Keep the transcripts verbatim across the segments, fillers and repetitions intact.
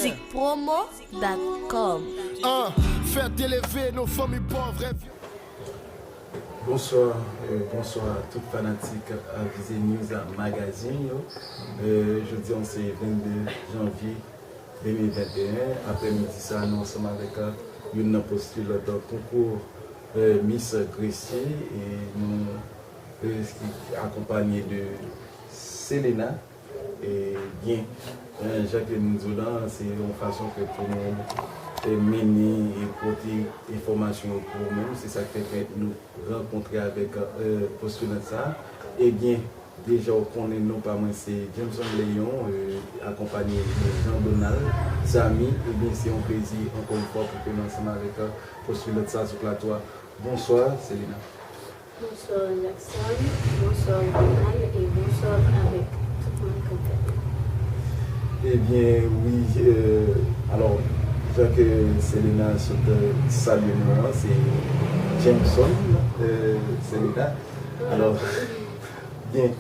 Promo dot com. An, fè te leve nan fanmi pòv, rèv yo. Bonswa, euh, bonswa a tout fanatik Avize News Magazine yo. Euh, jodi an se vennde janvye de mil venteyen, aprè midi sa nou ansanm avèk euh, youn nan postulant konkou euh, Miss Gressier e nou euh, akonpanye de Selena. Ebyen, jan ke nou di w la, se yon fason ke pou nou mennen e pote enfòmasyon yo pou ou menm. Se sa k fè ke nou rankontre avèk postilan sa. Ebyen, deja w konnen non pa mwen se Jameson Léon, akonpanye de Jean Donald Samy. Ebyen, se yon plezi ankò yon fwa pou ke nou ansanm avèk postilan sa sou plato a. Bonswa, Selena. Bonswa Jackson, bonswa Ronald e bonswa avèk tout moun k ap gade. Ebyen, wi, euh, alò, jan ke Selena sot salye nou an, se Jameson, euh, Selena. Alò, byen,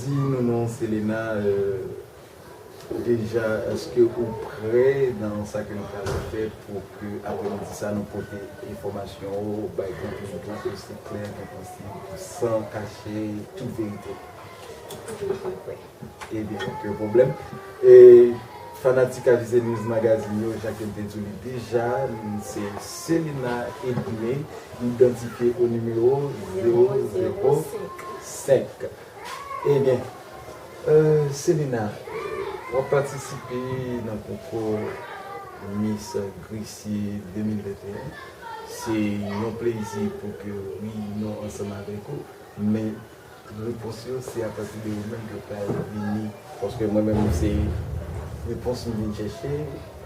di nou non, Selena, euh, Deja, èske ou prè nan sa ke nou pral fè pou ke aprèmidi sa nou pote enfòmasyon ou bay gran piblik lan ke se klè ke posib, san kache tout verite? Wi, mwen prè. Ebyen, okenn pwoblèm. E fanatik Avize News Magazine yo, jan ke m te di w li deja, se Selena Edme, idantifye o nimewo zewo zewo senk. Ebyen, euh, Selena, w ap patisipe nan konkou Miss Gressier de mil venteyen. Se yon plezi pou ke wi nou ansanm avèk ou, men repons yo se apati de ou menm ke pral vini, paske mwen menm se repons m vin chèche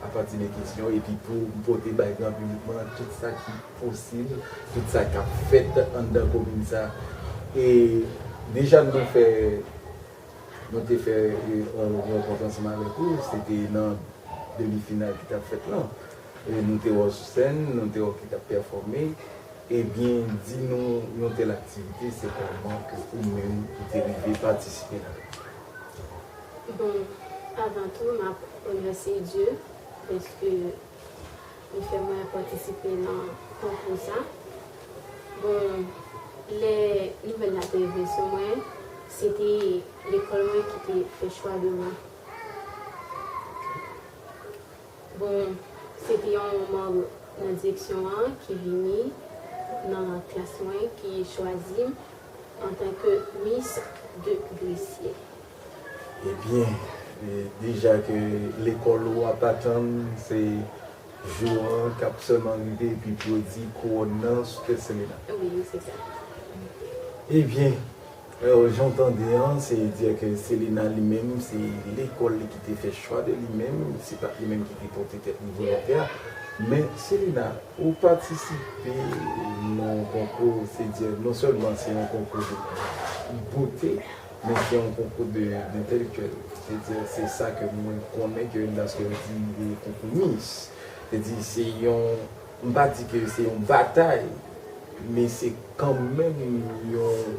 apati de kesyon, epi pou m pote bay gran piblik mwen tout sa ki posib, tout sa k ap fèt anndan komin sa. E deja nou fè nou te fè yon rankont ansanm avèk ou, se te nan demi final ki t ap fèt lan. E nou te wè w sou sèn, nou te wè w ki t ap pèfòme. Ebyen, di nou yon tèl aktivite, se kòman ke ou menm ou te rive patisipe ladan l? Bon, avan tou, m ap remèsye Dye, paske li fè mwen patisipe nan konkou sa. Bon, lè nouvèl la te rive sou mwen, se te lekòl mwen ki te fè chwa de mwen. Bon, se te yon manm nan direksyon an ki vini nan klas mwen ki chwazi m antanke Miss de Gressier. Ebyen, e, deja ke lekòl ou ap atann, se jou an k ap sèlman rive epi pou yo di kouwòn nan sou tèt Selena. Wi, se sa. Ebyen, euh, jan w tande an, se di ke Selena li menm, se lekòl li ki te fè chwa de li menm, se pa li menm ki te pote tèt li volontè. Men Selena, ou patisipe nan yon konkou, se di non sèlman se yon konkou de bote, men se yon konkou de, de entèlektyèl. Se di se sa ke mwen konnen ke lòske yo di konkou Miss. Se di se yon, m pa di ke se yon batay, men se kanmenm yon,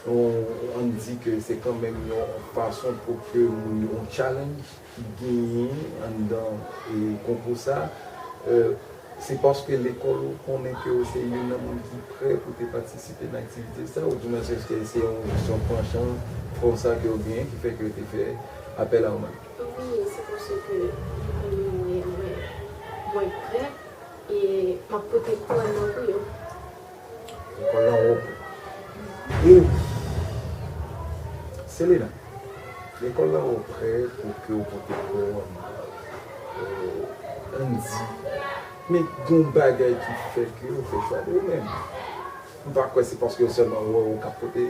yon, ann di ke se kanmenm yon fason pou ke moun yo, yon challenge ki genyen anndan e konkou sa. Euh, se paske lekòl ou konnen ke w se youn nan moun ki prè pou te patisipe nan aktivite sa, oudimwens èske se yon, se yon panchan konsa ke w genyen ki fè ke w te fè apèl a ou menm? Wi, se paske mwen, mwen, mwen prè e m ap pote kouwòn nan pou yo. Lekòl lan wè w prè. E wi. Selena, lekòl lan wè w prè pou ke w pote kouwòn nan. Euh, ann di, men gen yon bagay ki fè ke w fè chwa de ou menm. M pa kwè se paske yo sèlman wè w k ap pote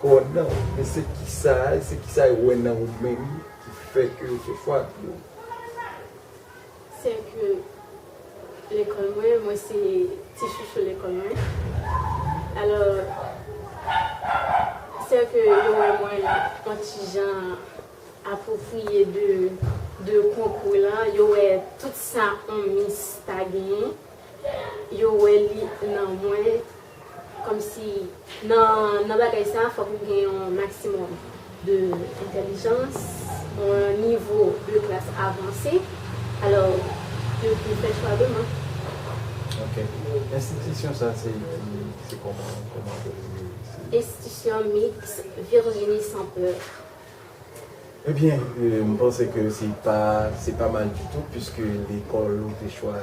kouwòn nan, men se kisa, se kisa yo wè nan ou menm ki fè ke yo fè chwa de ou. Se ke lekòl mwen, mwen se ti chouchou lekòl mwen. Alò, se ke yo wè mwen yon ti jan apwopriye de, de konkou la, yo wè tout sa yon mis ta genyen, yo wè li nan mwen, kòmsi nan, nan bagay sa, fòk m gen yon maksimòm de entèlijans, yon nivo de klas avanse, Alors, je, je fais choix de moi. Ok. Enstitisyon sa se ki se kòman kòman ke li se Institution Mixte Virginie Sans Peur. Ebyen, euh, m panse ke se pa se pa mal ditou puiske lekòl ou te chwa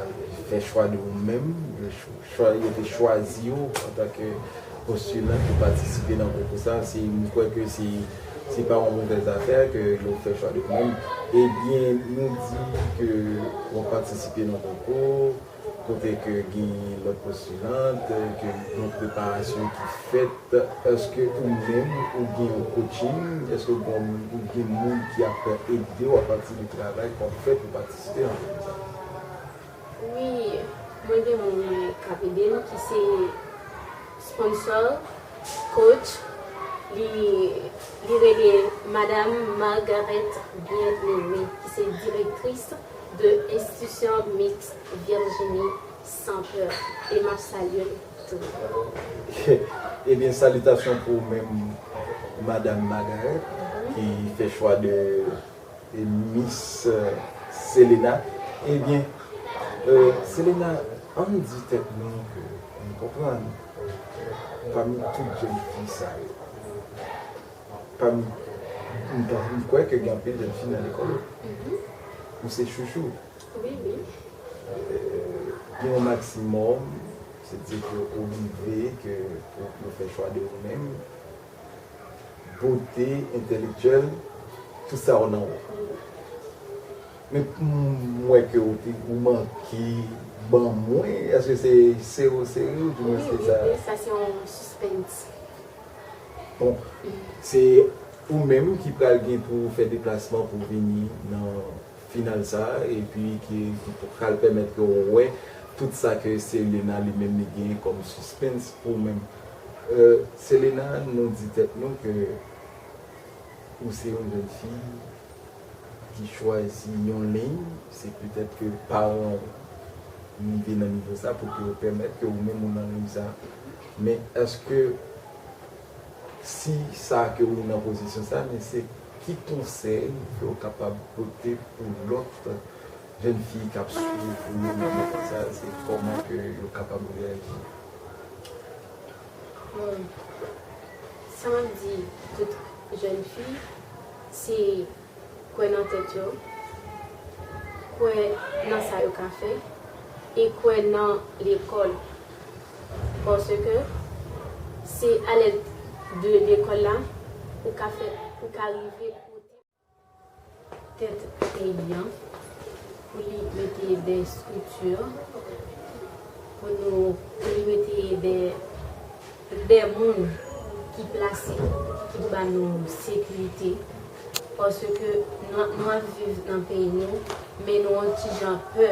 fè chwa de ou menm, yo chwa yo te chwazi w antanke postilan pou patisipe nan konkou sa, se m kwè ke se se pa yon movèz afè ke yo fè chwa de ou menm. Ebyen, nou di ke w ap patisipe nan konkou, kote ke gen lòt postilan, ke gen preparasyon ki fèt, èske ou menm ou gen yon coaching, èske ou gen ou gen moun ki ap ede w apati de travay ke w ap fè pou patisipe nan konkou sa? Wi, mwen gen moun k ap ede m ki se sponsor, coach, li li rele Madame Margaret Bien-Aimé ki se direktris de Institution Mixte Virginie Sans Peur e m ap salye l tou. Ebyen, salitasyon pou ou menm, Madame Margaret, ki fè chwa de e Miss euh, Selena. Ebyen, euh, Selena, ann di tèt nou ke nou konprann pami tout jèn fi sa yo, pami m kwè ke gen anpil jèn fi nan lekòl ou se chouchou. Wi, wi. Gen yon maksimòm, se di ke ou rive ke pou yo fè chwa de ou menm, bote entèlektyèl, tout sa w nan ou. Men m wè ke ou te ou manke ban mwen, èske se sere w sere w, di mwen se sa? Sa se yon suspens. Bon, se ou menm ki pral gen pou fè deplasman pou vini nan final sa a, epi ki, ki pral pèmèt ke w wè tout sa ke Selena li menm li genyen kòm suspens pou ou menm. Euh, Selena, nou di tèt nou ke ou se yon jèn fi ki chwazi yon liy, se petèt ke paran w rive nan nivo sa pou ke yo pèmèt ke ou menm ou nan liy sa. Men èske si sa ke ou nan pozisyon sa, men se ki konsèy ke ou kapab pote pou lòt jèn fi k ap swiv ou nan moman sa, se kòman ke yo kapab reyaji? Bon, sa m ap di tout jèn fi, se kwè nan tèt yo, kwè nan sa yo ka fè, e kwè nan lekòl. Paske se alèd de lekòl la ou ka fè, ou ka rive pote tèt peyi an, pou li mete de estrikti, pou nou, pou li mete de, de moun ki plase, ki pou ba nou sekirite. Paske nou, nou ap viv nan peyi nou, men nou yon ti jan pè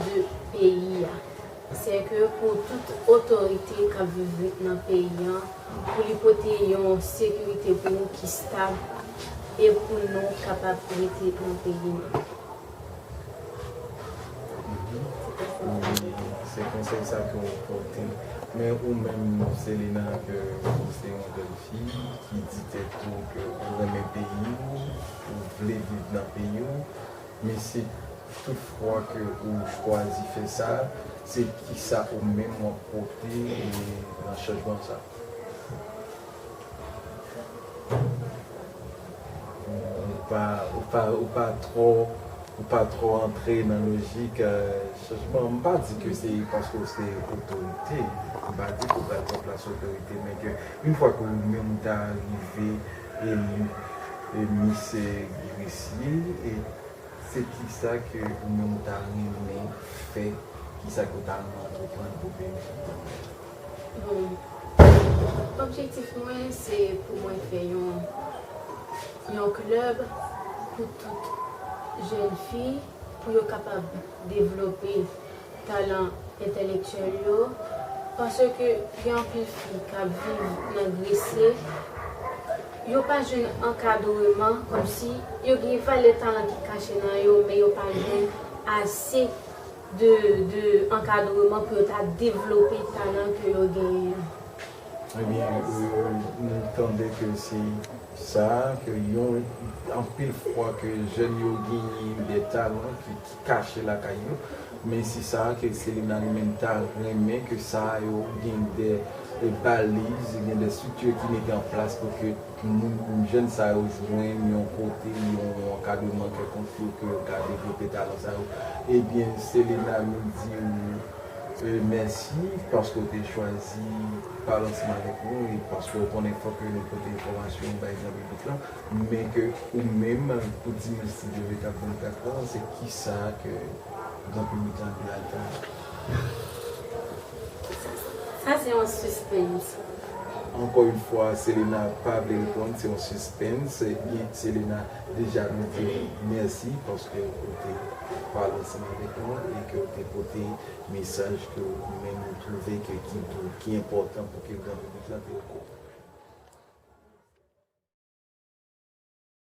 de peyi a. Se ke pou tout otorite k ap viv nan peyi an, pou li pote yon sekirite pou nou ki stab e pou nou kapab rete nan peyi nou. Se konsèy sa ke w pote. Men ou menm, Selena, ke ou se yon jèn fi ki di tèt ou ke ou renmen peyi w, ou vle viv nan peyi w, men si tout fwa ke ou chwazi fè sa, se kisa ou menm w ap pote nan chanjman sa? Ou pa, ou pa, ou pa twò, ou pa twò antre nan lojik euh, chanjman. M pa di ke se paske w se otorite, m pa di ke w pral pran plas otorite, men ke yon fwa ke ou menm ou ta rive eli e Miss Grisly, e se kisa ke ou menm ou ta renmen fè, kisa ke w ta renmen antreprann pou peyi w? Bon, objektif mwen se pou mwen fè yon yon klèb pou tout jèn fi pou yo kapab devlope talan entèlektyèl yo, paske gen anpil fi k ap viv nan Gresye, yo pa jwenn ankadreman, kòmsi yo gen valè talan ki kache nan yo, men yo pa jwenn ase de, de ankadreman pou yo ta devlope talan ke yo genyen an. Ebyen, nou tande ke se Sa ke yon anpil fwa ke jèn yo genyen de talan ki, ki kache lakay yo, men si sa ke Selena li menm ta renmen ke sa yo gen de, de baliz, gen de estrikti ki mete an plas pou ke moun, jèn sa yo jwenn yon kote, yon, yon ankadreman kèlkonk pou ke yo ka devlope talan sa yo. Ebyen, Selena, nou di w, e, mèsi paske w te chwazi pale ansanm avèk nou e paske w konnen fòk ke nou pote enfòmasyon bay gran piblik lan, men ke ou menm, pou dimanch Ti Djeve k ap vennkat lan, se kisa ke gran piblik lan dwe atann? Sa se yon sispens. Ankò yon fwa, Selena pa vle reponn, se yon sispens. Ebyen, Selena, deja nou di w mèsi paske ou te pale ansanm avèk nou e ke w te pote mesaj ke ou menm ou twouve ke ki, ki enpòtan pou ke gran piblik lan te okouran.